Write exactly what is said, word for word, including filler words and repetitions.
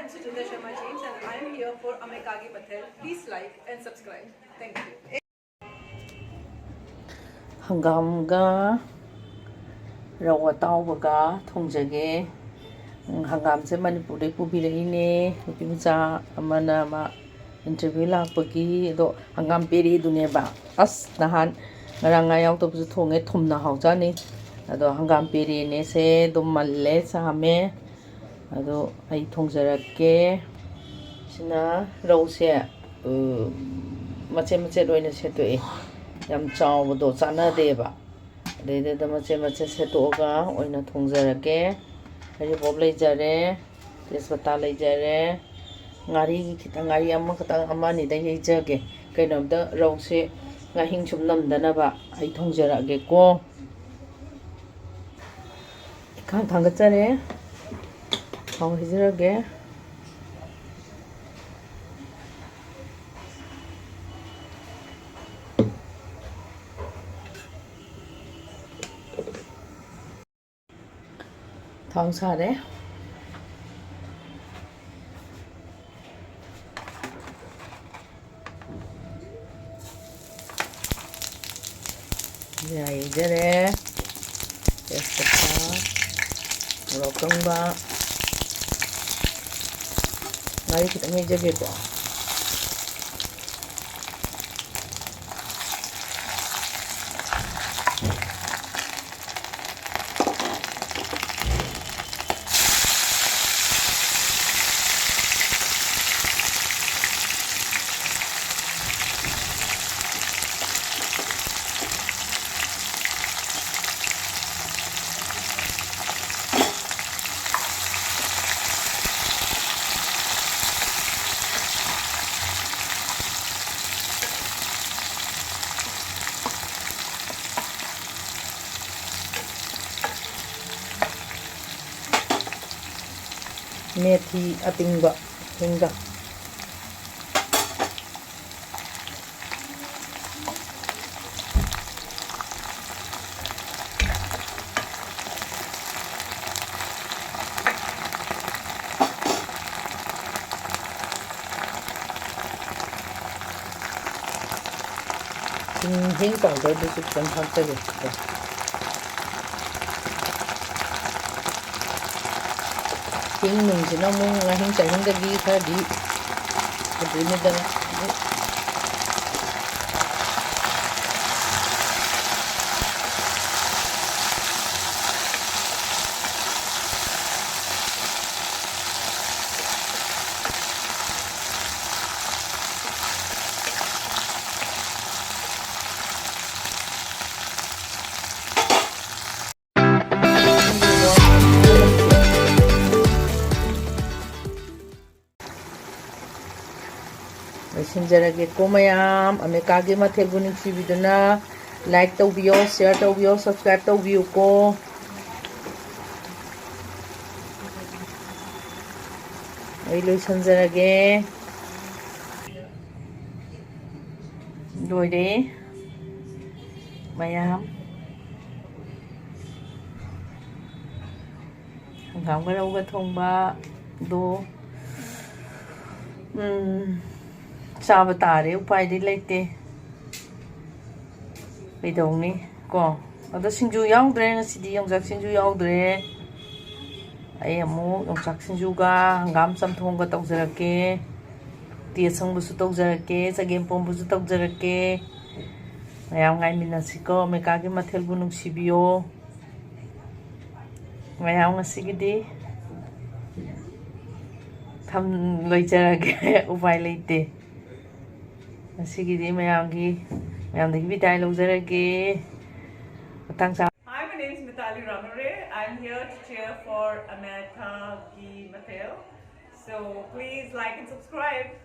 This is Sundar Sharma James and I am here for Amekagi Pathel. Please like and subscribe. Thank you. ꯍꯪꯒꯥꯝꯒ ꯔꯧ ꯑꯇꯥꯎꯕꯒ ꯊꯣꯡꯖꯒꯦ꯫ ꯎꯝ, ꯍꯪꯒꯥꯝꯁꯦ ꯃꯅꯤꯄꯨꯔꯗꯩ ꯄꯨꯕꯤꯔꯛꯏꯅꯦ꯫ ꯅꯨꯄꯤ ꯃꯆꯥ ꯑꯃꯅ ꯃꯥ interview ꯂꯥꯛꯄꯒꯤ꯫ ꯑꯗꯣ ꯍꯪꯒꯥꯝ ꯄꯦꯔꯦꯗꯨꯅꯦꯕ꯫ ꯑꯁ, ꯅꯍꯥꯟ ꯉꯔꯥꯡ ꯉꯥ ꯌꯥꯎꯗꯕꯁꯨ ꯊꯣꯡꯉꯦ, ꯊꯨꯝꯅ ꯍꯥꯎꯖꯥꯅꯤ꯫ ꯑꯗꯣ ꯍꯪꯒꯥꯝ ꯄꯦꯔꯦꯅꯦꯁꯦ ꯑꯗꯨꯝ ꯃꯜꯂꯦ, ꯆꯥꯝꯃꯦ꯫ ꯑꯗꯣ ꯑꯩ ꯊꯣꯡꯖꯔꯛꯀꯦ꯫ ꯁꯤꯅ ꯔꯧꯁꯦ, ꯎ, ꯃꯆꯦꯠ ꯃꯆꯦꯠ ꯑꯣꯏꯅ ꯁꯦꯠꯇꯣꯛꯑꯦ꯫ ꯌꯥꯝ ꯆꯥꯎꯕꯗꯣ ꯆꯥꯟꯅꯗꯦꯕ꯫ ꯑꯗꯩꯗꯨꯗ ꯃꯆꯦꯠ ꯃꯆꯦꯠ ꯁꯦꯠꯇꯣꯛꯑꯒ ꯑꯣꯏꯅ ꯊꯣꯡꯖꯔꯒꯦ꯫ ꯍꯔꯤꯕꯣꯞ ꯂꯩꯖꯔꯦ, ꯇꯦꯖꯄꯇꯥ ꯂꯩꯖꯔꯦ, ꯉꯥꯔꯤ ꯈꯤꯇꯪ, ꯉꯥꯔꯤ ꯑꯃꯈꯛꯇꯪ, ꯑꯃ ꯑꯅꯤꯗꯪ ꯌꯩꯖꯒꯦ꯫ ꯀꯩꯅꯣꯝꯇ ꯔꯧꯁꯦ ꯉꯥꯍꯤꯡ ꯁꯨꯝ ꯅꯝꯗꯅꯕ ꯑꯩ ꯊꯣꯡꯖꯔꯛꯑꯒꯦꯀꯣ꯫ ꯏꯈꯥꯡ ꯊꯥꯡꯒꯠꯆꯔꯦ꯫ ꯊꯥꯎ ꯍꯩꯖꯔꯒꯦ꯫ ꯊꯥꯎ ꯁꯥꯔꯦ꯫ ꯖꯤꯔꯥ ꯌꯩꯖꯔꯦ꯫ ꯇꯦꯖꯄꯇꯥ, ꯃꯣꯔꯣꯛ ꯑꯀꯪꯕ, ꯉꯥꯔꯤ ꯈꯤꯇꯪ ꯌꯩꯖꯒꯦꯀꯣ꯫ ꯃꯦꯊꯤ ꯑꯇꯤꯡꯕ ꯍꯤꯡꯒ꯫ ꯍꯤꯡ powderꯗꯨꯁꯨ ꯈꯤꯇꯪ ꯊꯥꯛꯆꯒꯦ꯫ ꯍꯤꯡ ꯅꯨꯡꯁꯤꯅ ꯑꯃꯨꯛ ꯉꯥꯍꯤꯡ ꯆꯥꯍꯤꯡꯗꯒꯤ ꯈꯔꯗꯤ ꯐꯗꯣꯏꯅꯤꯗꯅ꯫ ꯂꯣꯏꯁꯤꯟꯖꯔꯒꯦꯀꯣ ꯃꯌꯥꯝ꯫ ꯑꯃꯦꯔꯤꯀꯥꯒꯤ ꯃꯊꯦꯜꯕꯨ ꯅꯨꯡꯁꯤꯕꯤꯗꯨꯅ like ꯇꯧꯕꯤꯌꯣ, share ꯇꯧꯕꯤꯌꯣ, subscribe ꯇꯧꯕꯤꯌꯨꯀꯣ꯫ ꯑꯩ ꯂꯣꯏꯁꯤꯟꯖꯔꯒꯦ꯫ ꯂꯣꯏꯔꯦ ꯃꯌꯥꯝ꯫ ꯍꯪꯒꯥꯝꯒ ꯔꯧꯒ ꯊꯣꯡꯕꯗꯣ, ꯎꯝ, ꯆꯥꯕ ꯇꯥꯔꯦ, ꯎꯄꯥꯏꯗꯤ ꯂꯩꯇꯦ꯫ ꯀꯩꯗꯧꯅꯤ ꯀꯣ? ꯑꯗꯣ ꯁꯤꯡꯖꯨ ꯌꯥꯎꯗ꯭ꯔꯦ ꯉꯁꯤꯗꯤ, ꯌꯣꯡꯆꯥꯛ ꯁꯤꯡꯖꯨ ꯌꯥꯎꯗ꯭ꯔꯦ꯫ ꯑꯩ ꯑꯃꯨꯛ ꯌꯣꯡꯆꯥꯛ ꯁꯤꯡꯖꯨꯒ ꯍꯪꯒꯥꯝ ꯆꯝꯊꯣꯡꯒ ꯇꯧꯖꯔꯛꯀꯦ꯫ ꯎꯇꯤ ꯑꯁꯪꯕꯁꯨ ꯇꯧꯖꯔꯛꯀꯦ, ꯆꯒꯦꯝ ꯄꯣꯝꯕꯁꯨ ꯇꯧꯖꯔꯛꯀꯦ꯫ ꯃꯌꯥꯝ ꯉꯥꯏꯃꯤꯟꯅꯁꯤꯀꯣ꯫ ꯑꯃꯦꯔꯤꯀꯥꯒꯤ ꯃꯊꯦꯜꯕꯨ ꯅꯨꯡꯁꯤꯕꯤꯌꯣ꯫ ꯃꯌꯥꯝ ꯉꯁꯤꯒꯤꯗꯤ ꯊꯝ-, ꯂꯣꯏꯖꯔꯒꯦ꯫ ꯎꯄꯥꯏ ꯂꯩꯇꯦ꯫ ꯉꯁꯤꯒꯤꯗꯤ ꯃꯌꯥꯝꯒꯤ, ꯃꯌꯥꯝꯗꯒꯤ ꯕꯤꯗꯥꯏ ꯂꯧꯖꯔꯒꯦ꯫ ꯃꯇꯥꯡ ꯆꯥ- Hi, my name is Mitali Rangnore. I'm here to cheer for America Ki Mathel. So please like and subscribe.